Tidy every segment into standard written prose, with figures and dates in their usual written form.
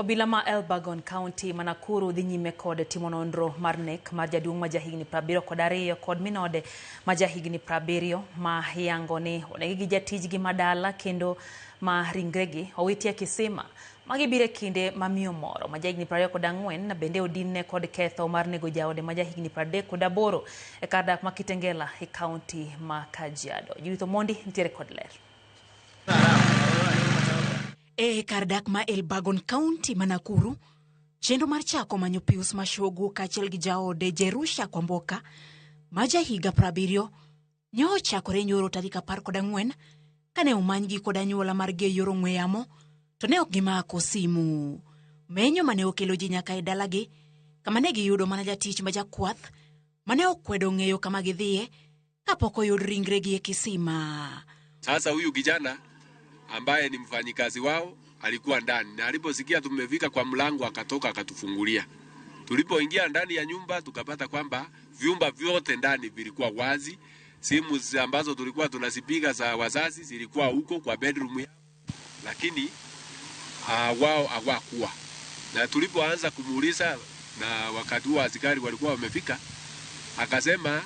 Obila ma Elburgon County ma Nakuru dhi nyime kod timo nonro mar nek mar jaduong' ma jahigni 72 kod min ode ma jahigni 70 ma iyango ni onegi gi jatijgi ma dala kendo ma ringregi owiti e kisima. Magi biro e kinde ma miyo moro ma jahigni 24 bende odinne kod ketho mar nego jaode ma jahigni 38 e kar dak ma Kitengela e kaunti ma Kajiado. Judith Omondi nitiere kod ler. E kar dak ma Elburgon County ma Nakuru, chenro mar chako manyo Pius Mashogu kaachiel gi jaode Jerusha Kwamboka ma jahiga 70 ne ochakore nyoro tarik 14 kane omanygi kod anyuola margi e yor ong'we yamo to ne ok gimako simu. Menyo mane okelo ji nyaka e dalagi kama ne giyudo mana jatich ma jakwath mane okwedo ng'eyo kama gidhiye kapok oyud ringregi e kisima. Sasa huyu kijana ambaye ni mfanyikazi wao alikuwa ndani, na aliposikia tumefika kwa mlango akatoka akatufungulia. Tulipoingia ndani ya nyumba tukapata kwamba vyumba vyote ndani vilikuwa wazi, simu ambazo tulikuwa tunazipiga za wazazi zilikuwa huko kwa bedroom, lakini wao hawakuwa. Na tulipoanza kumuuliza, na wakati huo askari walikuwa wamefika, akasema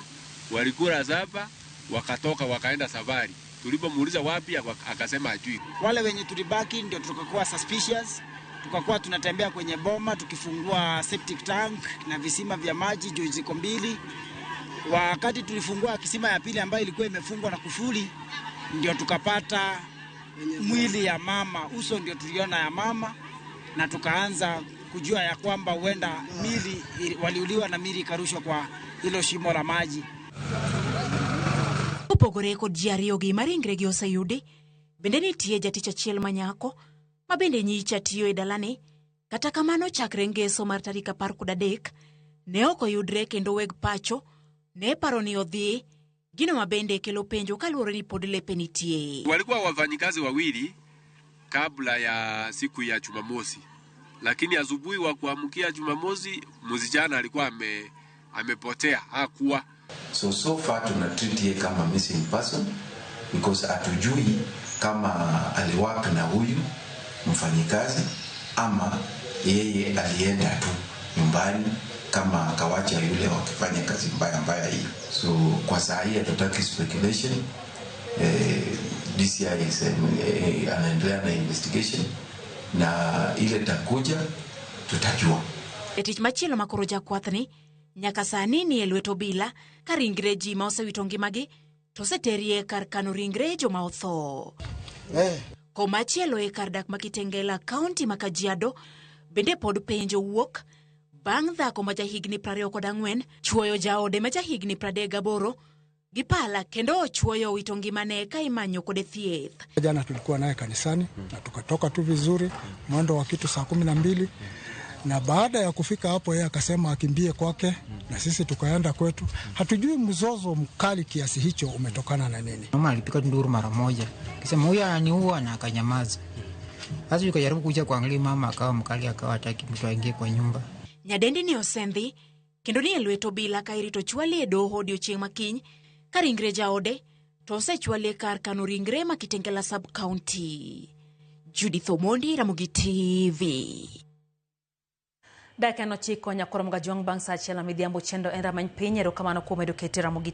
walikula sapa wakatoka wakaenda safari. Tulipomuuliza wapi, akasema hajui. Wale wenye tulibaki ndio tukakuwa suspicious, tukakuwa tunatembea kwenye boma tukifungua septic tank na visima vya maji juu ziko mbili. Wakati tulifungua kisima ya pili ambayo ilikuwa imefungwa na kufuli, ndio tukapata mwili ya mama, uso ndio tuliona ya mama, na tukaanza kujua ya kwamba huenda mili waliuliwa na mili ikarushwa kwa hilo shimo la maji. Opogore kod ji ariyogi ma ringregi oseyudi, bende nitie jatich achiel ma nyako ma bende nyicha tiyo e dalani. Kata kamano chakre ngeso mar tarik 13 ne ok oyudre kendo weg pacho ne paro ni odhi, gino ma bende kelo penjo kaluwore ni pod lepe nitie. Walikuwa wafanyikazi wawili kabla ya siku ya Jumamosi, lakini asubuhi wa kuamkia Jumamosi msichana alikuwa amepotea, hakuwa. So far tuna treat yeye kama missing person because hatujui kama aliwork na huyu mfanyikazi ama yeye alienda tu nyumbani kama akawacha yule wakifanya kazi mbaya mbaya hii. So kwa saa hii hatutaki speculation. DCI anaendelea na investigation na ile takuja tutajua. Jatich machielo makoro jakwathni nyaka sani ni e lwet obila ka ringre ji ma osewito ngimagi to oseterie kar kano ringre joma otho. Komachielo e kar dak ma Kitengela, kaunti ma Kajiado, bende pod penjo wuok bang' dhako ma jahigni 24 chuoyo jaode ma jahigni 38 gi pala kendo ochuoyo owito ngimane ka imanyo kode thieth. Jana tulikuwa naye kanisani na tukatoka tu vizuri mwendo wa kitu saa 12, na baada ya kufika hapo yeye akasema akimbie kwake na sisi tukaenda kwetu. Hatujui mzozo mkali kiasi hicho umetokana na nini. Mama alipiga nduru mara moja akisema huyu ananiua na akanyamaza. Sasa tukajaribu kuja kuangalia mama akawa mkali, akawa hataki mtu aingie kwa nyumba. Nyadendi ni osendhi kendo ni e lwet obila ka irito chwali e doho odiochieng' makiny ka ringre jaode to osechwali e kar kano ringre ma Kitengela sub county. Judith Omondi, Ramogi TV. Dakika 9 nyakoro mga juang' bang' saa 1 midhiambo. Chendo en ramany piny. Erokamano kuom medo kete Ramogi.